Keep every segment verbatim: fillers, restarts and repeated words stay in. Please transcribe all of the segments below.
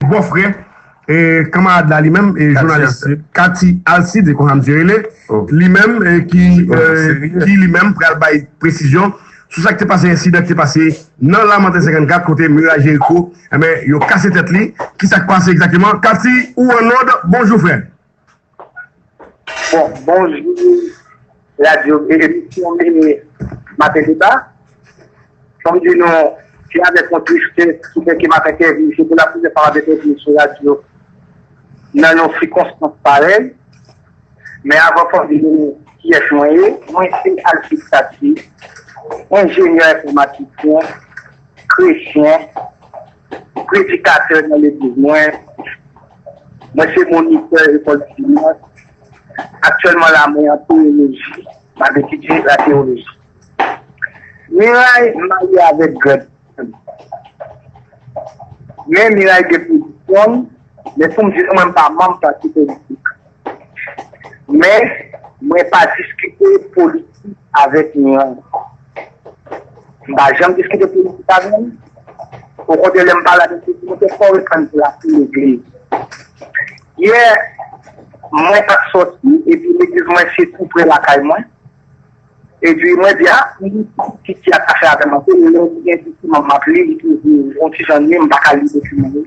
bòfrè, e, kanmarad la li menm, e, jounalis Alcide, Cathy Alcide, se konsa misye rele, li menm, e, ki, e, ki li menm pral bay presizyon sou sa k te pase, ensidan ki te pase nan Lamanten senkannkat, kote Miray Jericho, enben, yo kase tèt li. Ki sa k pase egzakteman? Cathy, ou an nòd? Bonjou, frè. Bon, bonjou, radyo, e, emisyon, e, Maten Deba. Fò m di nou, se avèk yon tristès ki fè ke m ap entèvyou, se pou la premyè fwa m ap entèvyou sou radyo nan yon sikonstans parèy. Men avan, fò m di nou kiyès mwen ye. Mwen se Alcide Cathy, enjenyè enfòmatisyen, kretyen, predikatè nan legliz mwen. Mwen se monitè lekòl dimanch. Aktyèlman la, mwen an teyoloji. M ap etidye lateyoloji. Miray marye avèk Greg. Men Miray gen pozisyon l, men pou m di nou, mwen m pa manm pati politik. Men, mwen pa diskite politik avèk Miray. M pa janm diskite politik avè l. Okontrè, lè m pale avè l, se pou mwen te fè repann pou l ap pou legliz. Yè, mwen t ap sòti, epi legliz mwen se tou pre lakay mwen. Epi mwen di, a, m di, ki ki atache avè m anpil, lè m gen dokiman m ap li, li toujou yon ti jan nwi, m pa ka li dokiman yo.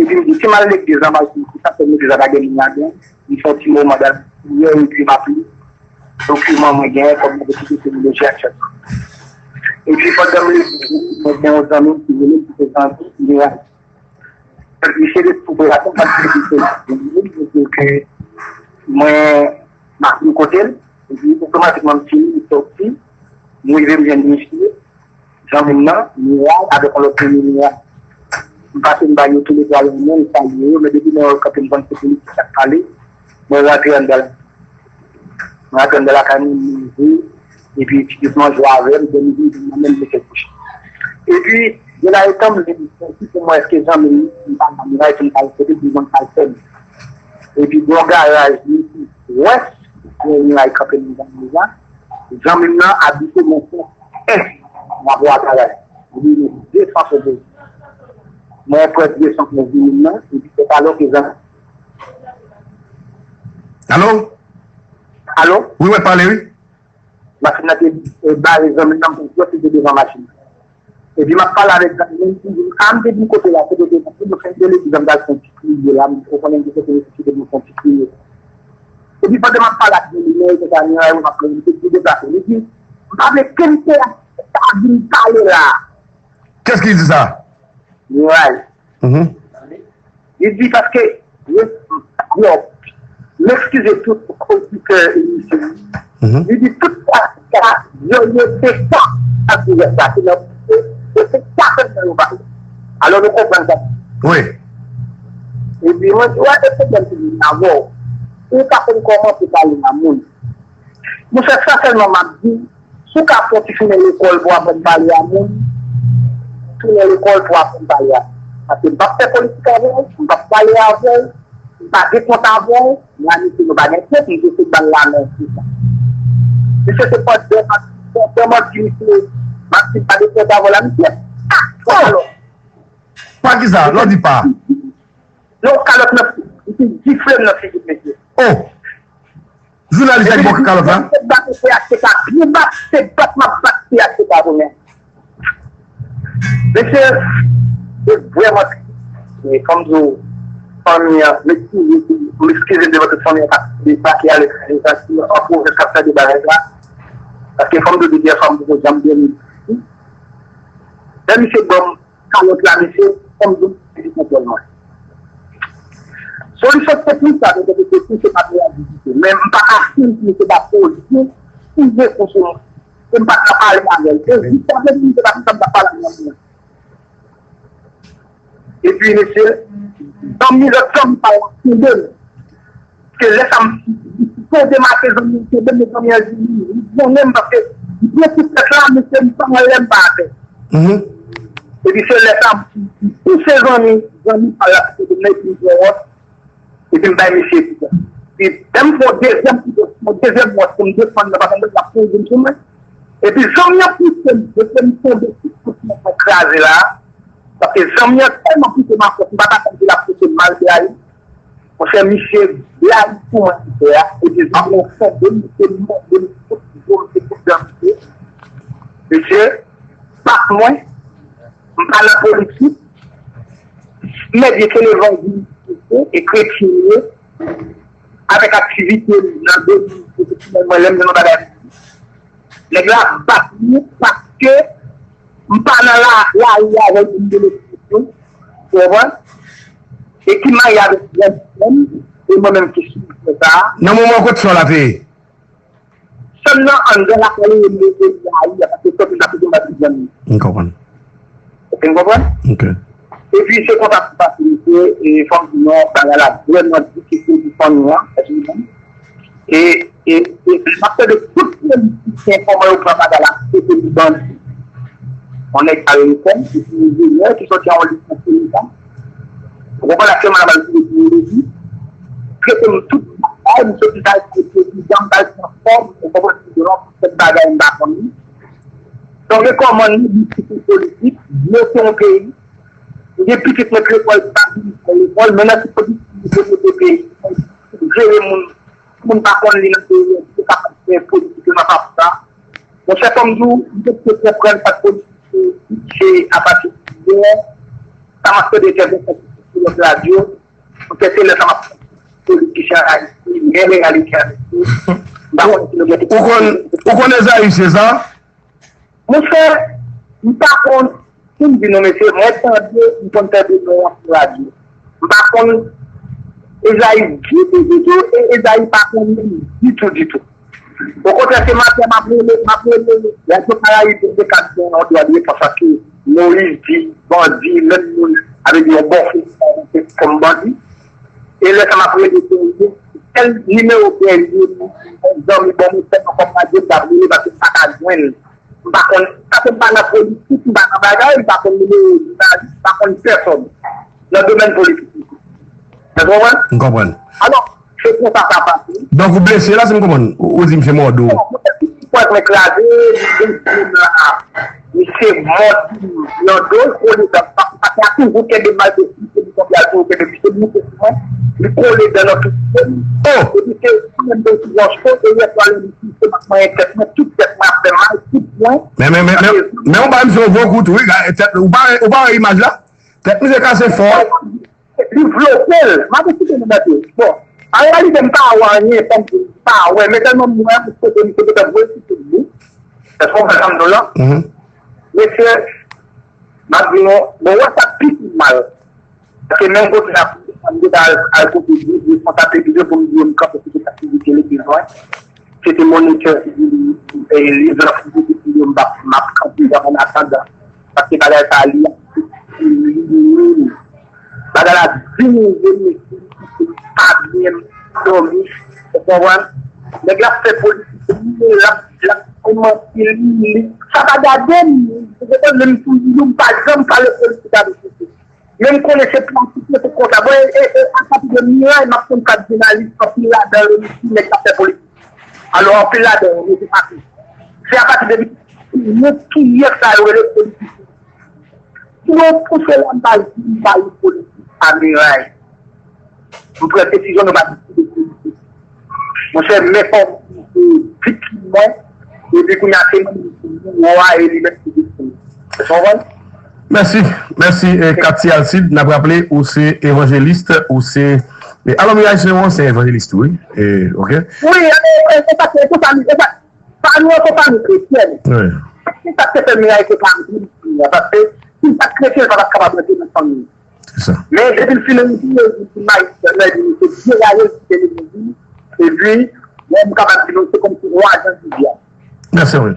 Epi m di, si m al legliz la, m al di, sa fè legliz la pa gen moun ladan. M fè yon ti moman dan priyè, epi m ap li dokiman mwen genyen, kòm mwen etidye teyoloji aktyèlman. Epi pandan m legliz, mwen gen yon zanmi m ki vini, ki te zanmi, li Misye te tou pre lakay mwen, li di ke mwen m ap vin kote l, epi otomatikman m fini, m sòti, m rive m jwenn misye, zanmi m nan, Miray, avèk yon lòt zanmi Miray. M pase m ba yo tou le twa yon men, m salye yo, men depi lè yo kanpe m konn se politik k ap pale, mwen rantre anndan la. Mwen rantre anndan lakay mwen, m manje, epi ti dousman jwe avè m, dènye jou, m menm mete l kouche. Epi, de la etan m vin santi pou mwen èske zanmi m, m pa nan miray pou m t al kote pou mwen t al fè m. Epi, gen yon garaj li ki wès, gen yon miray kanpe nan garaj la. Zanmi m nan abite nan fon ès, rapò a garaj. Li de san sou de. Mwen pran de san pou zanmi m nan, epi se pa lò ke zanmi. Alo? Alo? Wi, w ap pale, wi. Machin nan te bare zanmi m nan, pou pwòs li te devan machin nan. Epi m ap pale avèk zanmi m, li di m, a, m te di kote la, kote te, pou nou fè de legliz, m t al fè yon ti kriye la, m konprann m te kote nesesite pou m fè yon ti kriye. Epi pandan m ap pale ak zanmi m nan, li te ka miray, m ap plede, m te di deplase. Li di, m pa vle kenn pè a vin pale la. Kiyès ki di sa? Miray. Li di paske, yo, m eskize tout oditè emisyon an. Li di tout sa, sa, yo, yo, se sa, sa ki rès la, se nan, se, se sa sèlman yo pale. Alò, nou konprann sa. Wi. Epi, mwen di, wè, e pwoblèm ki vin avè w. Ou pa konn kòman pou pale a moun. Monchè, sa sèlman m ap di, si w ka fè yon ti tounen lekòl pou w aprann pale a moun, tounen lekòl pou w aprann pale a moun. Paske m p ap fè politik avè w, m p ap pale avè w, m pa gen kont avè w, m a misye nou pa gen kont, m jis ba l lamen, se sa. Misye se pandan m ap, pandan m ap di misye, m ap di m pa gen kont avè w la, misye, pa, pa alò. Pa kisa? Lè w di pa. Non, kalòt nan, misye gifle m nan figi m, mesye. Oh! Jounalis la ki ba w kalòt la? Se bat P H T K, byen bat, se bat m ap bat P H T K kounye a. Mesye, se vrèman tris. E fò m di w, fanmi an, m eskize, m eskize m devan tout fanmi an k ap debake aletranje, sa ki an pwovens k ap fè de bagay sa. Paske fò m di w, depi yè swa m poko janm dòmi. Lè misye ban m kalòt la, mesye, fò m di w, li kontwòl mwen. Solisyon teknik sa, mwen te poze, se pa pou adivite. Men m pa ka fè l pou se pa poze, poze pou sou mwen. E m pa ka pale avè l. E jiska prezan, se pa konsa m t ap pale avè l. Epi, mesye, zanmi, lòt zanmi pa la kenbe m. Paske lè sa m poze maten, zanmi an kenbe m, zanmi an di li konnen m paske m pran tout tèt la, mesye, m pa anlè, m pa atè. Epi se lè sa m pouse zanmi, zanmi pa la kenbe m nan epi m pran wòch, epi m bay mesye tout la. Epi lè m fè yon dezyèm, yon dezyèm wòch pou m desann nan, paske m wè l ap poze m sou mwen. Epi zanmi an pouse m, mesye, m tonbe tout kote mwen kraze la. Paske zanmi an tèlman pouse m a fòs, m pa ta konn si l ap pouse m mal pou Ayiti. Monchè, misye blayi sou mwen, misye a. Epi, m ap yon fon de misye, m mande m tout zo, misye tout dan misye. Mesye, pa mwen, m pa nan politik. Mèt ye ke levanjil e kretyen ye, avèk aktivite m nan domen pwofesyonèl mwen, lè m gen yon bagay pou di, nèg la bat mwen paske m pa nan la, lari avèk moun de levanjil, ou konprann? E ki marye avèk granmoun, e mwen menm ki sou sa. Nan moman kote fè w la te ye? Sèm nan anndan lakay li, li te rayi a, paske sòti l t ap pito m pa t janm. M konprann. Èske n konprann? Ok. Epi se konsa pou fasilite, e fò m di nou, bagay la vrèman difisil pou fanmi an, èske n konprann? E, e, e, m ap tande tout politisyen kòman yo pran bagay la, se te li bandi. Yon nèg sa yo fè, se ti enjenyè ki sòti an lis nan Senegal. Ou konprann aktyèlman la bal sou teknoloji. Trete m tout bagay, m soti kay pou prezidan, m kay pran fòm, ou konprann ki de lòt, fèt bagay m pa konn li. Donk, e kòman nou di ki se politik, bloke yon peyi, gen pitit mwen k lekòl, ki pa vin fè lekòl, men nan ki politik nou te mete peyi, jere moun, moun pa konn li nan peyi, yo kapab fè politik yo nan fason sa. Monchè, fò m di w, m te konprann sa k politik se apati de yè, sa m ap tande kèk lòt radyo, Monchè, se lè sa m ap politisyen Ayiti, men reyalite Ayiti. M pa konn si nou gen... Ou konn, ou konn Ezayi Seza? Monchè, m pa konn, pou m di nou, mesye, mwen tande, m konn tande non an sou radyo. M pa konn Ezayi ditou, ditou, e Ezayi pa konnen m ditou, ditou. Okontrè, se maten m ap rele, m ap rele Radyo Karayib de kat gen yon dwa de repons paske Moyiz di bandi, menm moun avèk yon bon fè kòm bandi. E lè sa m ap rele Guerrier, sèl nimewo Guerrier, yon zanmi bon mwen fè nan kòm radyo, m t ap rele paske m pa ka jwenn. M pa konn, paske m pa nan politik, m pa nan bagay, m pa konn nimewo jounalis, m pa konn pèsòn nan domèn politik. Ou konprann? M konprann. Alò, se konsa sa pase. Donk, ou blese la, si m konprann. Ou, ou di misye mòde w. Bon, mwen, pòt mwen kraze, li gen plim la. Misye mòde m nan do, l kole dan m. Paske sa toujou kenbe m, malgre si se li konn al toujou kenbe, misye moute sou mwen, li kole dan nan tout kò m. Oh! Epi se li menm ki pran cho, e yè swa lè li touche m ak manyen tèt mwen, tout tèt mwen ap fè mal, tout pwen. Men, men, men, men, men ou bay misye yon gwo kout, wi, tèt, ou pa, ou pa wè imaj la? Tèt misye kase fò. Li vlope l. M ap eksplike nou, mesye. Bon, an reyalite, m pa wè anyen, fò m di, m pa wè, men tèlman m wè, m kote m te gentan voye sou Facebook. Èske w konprann sa m di w la? Mhm. Mesye, m ap di nou, bon, wè sa pi pi mal. Paske menm kote la, m te al, al kote responsab legliz yo pou m di yo m kanpe sou tout aktivite legliz mwen. Se te monitè ki di li, e, li vle pou di yo m ap, m ap kanpe an atandan. Paske bagay sa a, li, li, li, li, bagay la di nou, vini, pa byen dòmi, ou konprann? Nèg la fè politik, li, l ap, l ap kòmanse, li, li, sa pa gade m, ou konprann, menm si m pa janm pale politik avèk misye. Men m konnen se pran tout nèt konsa. Bon, e, e, e, apati de Miray, m ap konn kat jounalis, anpil ladan yo, mesye, nèg k ap fè politik. Alò, anpil ladan yo, mesye Patrick. Se apati de li, men kiyès sa yo rele politisyen. Si yo pouse la, m pa di m pa yon politik a Miray. M pran desizyon, nou pa diskite politik. Monchè, men fò m viktim mwen, epi kounye a se mwen ki pou a e li menm ki viktim. Ou konprann? Mèsi, mèsi, eh, Cathy Alcide. N ap raple, ou se evanjelis, ou se, eh, alò, Miray se yon ansyen evanjelis tou, wi. Eh, ok. Wi, e, e, e sa, e sa, e sa, pa nou an konpami kretyèn. Wi. Se sa k te fè Miray te ka antre nan fanmi an, paske si l pa t kretyen, l pa t ap kapab antre nan fanmi an. Se sa. Men depi l fin retire, li di Mayi, lè li se degaje, li te vin di, epi, bon, m kapab di nou, se kòmsi yon ajan di dyab. Mèsi, wi.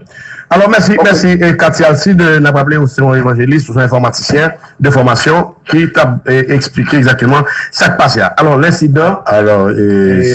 Alò, mèsi, mèsi, eh, Cathy Alcide, eh, n ap raple, ou se yon evanjelis, ou se yon enfòmatisyen de fòmasyon ki t ap, eh, eksplike egzakteman sa k pase a. Alò, lensidan, alò, eh,